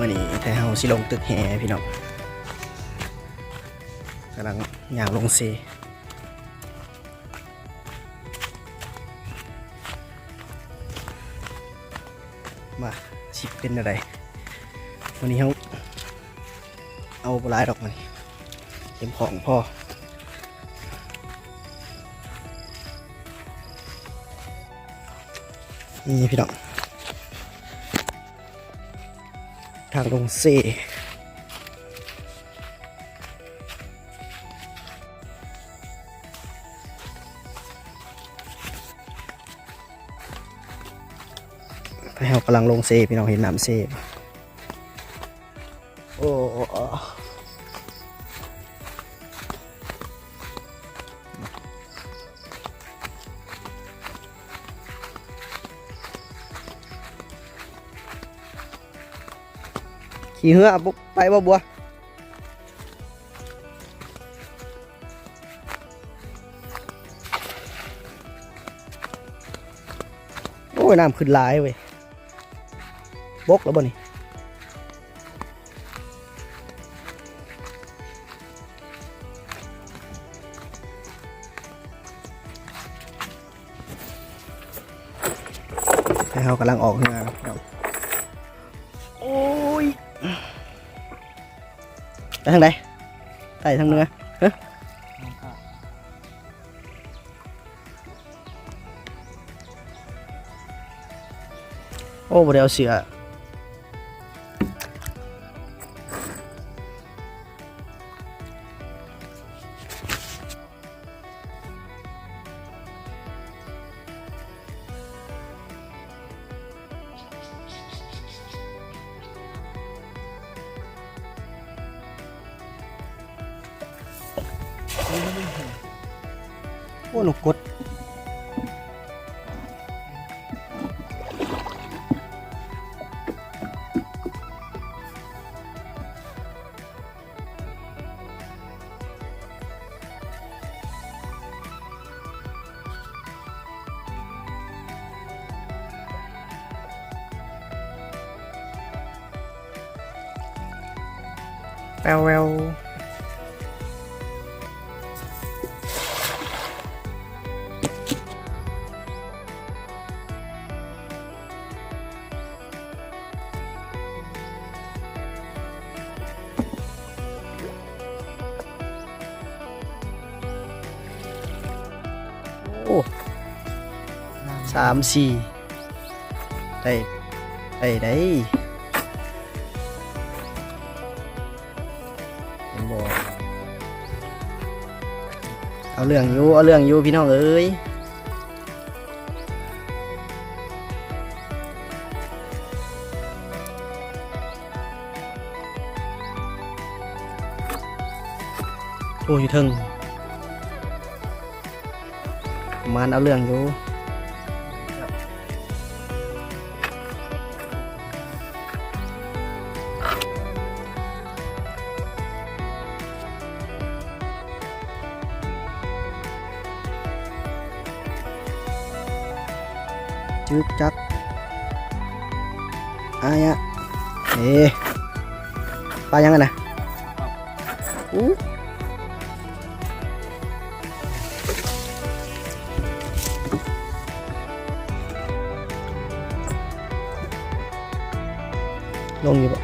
ມື້ນີ້ໄທເຮົາຊິລົງຕຶກແຮ່ພີ່ນ້ອງ ກຳລັງຍ່າງລົງເຊ ມາຊິເປັນແນວໃດ ມື້ນີ້ເຮົາເອົາບໍ່ຫຼາຍດອກ ມື້ນີ້ເຕັມຂອງພໍ. ນີ້ພີ່ນ້ອງ ທາງລົງເຊ ໄປ ເຮົາກຳລັງລົງເຊ ພີ່ນ້ອງເຫັນນ້ຳເຊບໍ່? ໂອ້ ຂີ່ເຮືອ ໄປບໍ່ບົວ? ໂອ້ຍ ນ້ຳຂຶ້ນຫຼາຍເວີຍ ບົກແລ້ວບໍ່ນີ້? ເຮົາກຳລັງອອກເຮືອ ໂອ້ຍ ໄປທາງໃດ? ໃຕ້ທາງເໜືອ ຮະ? ໂອ້ ບໍ່ໄດ້ເອົາເສື້ອ. ໂອ້ ນົກກົດ ແປວແວວ. ໂອ້ ສາມສີ່ ໄດ້ ໄດ້ ໄດ້ ເຫັນບໍ່? ເອົາເລື່ອງຢູ່ ເອົາເລື່ອງຢູ່ ພີ່ນ້ອງເອີຍ. ໂອ້ ຢູ່ເທິງ ປະມານເອົາເລື່ອງຢູ່. ຈຶກຈັກ ອາຍະ ເອ ປາຫຍັງຫັ້ນນະ? ອູ້ ລົງຢູ່ບໍ່?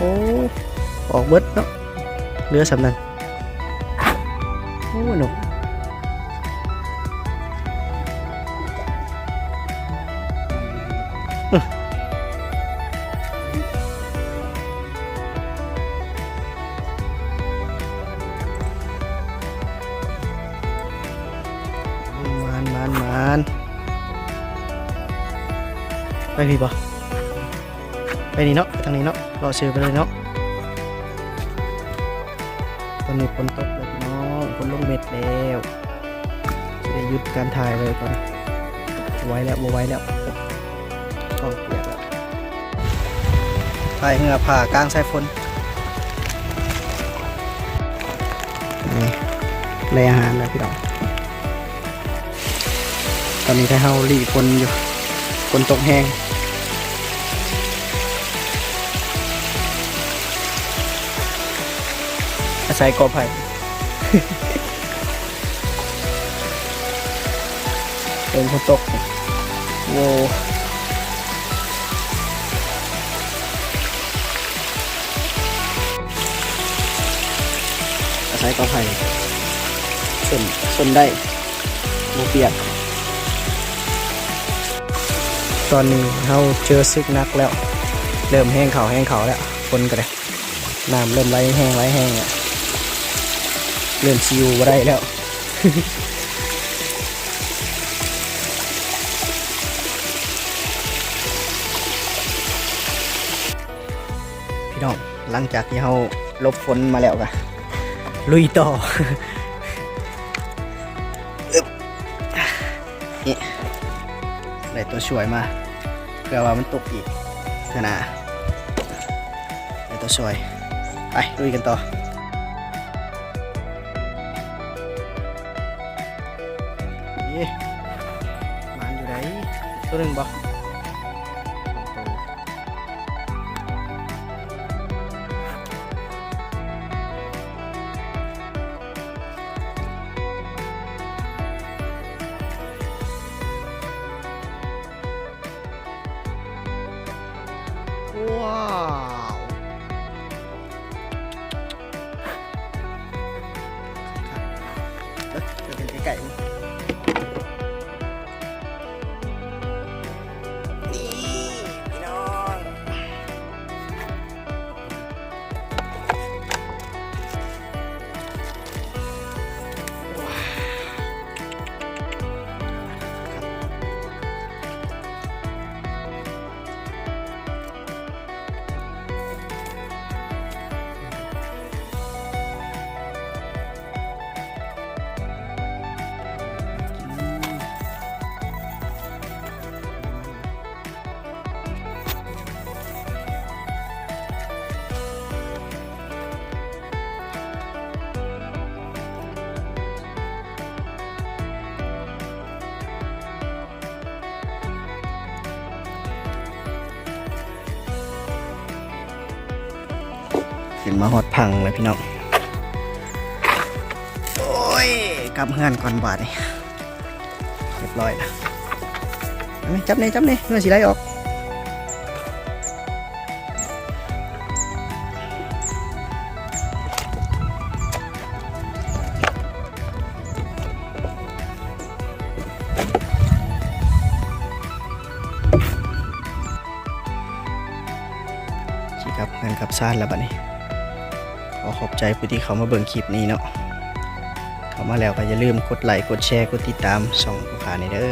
ໂອ້ ອອກເບິດເນາະ ເຫຼືອສ່ຳນັ້ນ. ໂອ້ ນົກ ມານໆໆ ໄປພີ້ບໍ່? ໄປນີ້ເນາະ ໄປທາງນີ້ເນາະ ເລາະຊື່ໄປເລີຍເນາະ. ຕອນນີ້ຝົນຕົກແລ້ວພີ່ນ້ອງ ຝົນລົງເມັດແລ້ວ ຊິໄດ້ຢຸດການຖ່າຍໄວ້ກ່ອນ ບໍ່ໄຫວແລ້ວ ບໍ່ໄຫວແລ້ວ ກ້ອງປຽກແລ້ວ. ພາຍເຮືອຜ່າກາງສາຍຝົນ. ນີ້ ໄດ້ອາຫານແລ້ວພີ່ນ້ອງ. ຕອນນີ້ຖ້າເຮົາຫຼີ່ຝົນຢູ່ ຝົນຕົກແຮງ ອາໄສກໍໄຜ່ ເບິ່ງຝົນຕົກ ໂອ້ ອາໄສກໍໄຜ່ ຊົນ ຊົນໄດ້ ບໍ່ປຽກ. ຕອນນີ້ເຮົາເຈີເຊກໜັກແລ້ວ ເລີ່ມແຮງເຂົ້າ ແຮງເຂົ້າແລ້ວ ຝົນກໍໄດ້ ນ້ຳເລີ່ມໄຫຼແຮງ ໄຫຼແຮງແລ້ວ ເລີ່ມຊິຢູ່ບໍ່ໄດ້ແລ້ວ. ພີ່ນ້ອງ ຫຼັງຈາກທີ່ເຮົາຫຼົບຝົນມາແລ້ວກະລຸຍຕໍ່. ອຶບ ນີ້ ໄດ້ຕົວຊ່ວຍມາ ເພື່ອວ່າມັນຕົກອີກເທື່ອໜ້າ ໄດ້ຕົວຊ່ວຍ. ໄປ ລຸຍກັນຕໍ່. ເອີ ໝານຢູ່ໃດ ໂຕໜຶ່ງບໍ່? ສອງໂຕ. ວ້າວ ເບິ່ງໃກ້ໆ ນີ້ພີ່ນ້ອງ. ຂຶ້ນມາຮອດຝັ່ງແລ້ວພີ່ນ້ອງ. ໂອ້ຍ ກັບເຮືອນກ່ອນບາດນີ້. ຮຽບຮ້ອຍລະ. ເອົາແມ່ ຈັບແດ່ ຈັບແດ່ ເຮືອຊິໄຫຼອອກ. ຊິກັບເຮືອນກັບຊານແລ້ວບັດນີ້. ຂໍຂອບໃຈຜູ້ທີ່ເຂົ້າມາເບິ່ງຄລິບນີ້ເນາະ. ເຂົ້າມາແລ້ວກໍຢ່າລືມກົດໄລ ກົດແຊ ກົດຕິດຕາມຊ່ອງຜູ້ຂ້າແດ່ເດີ.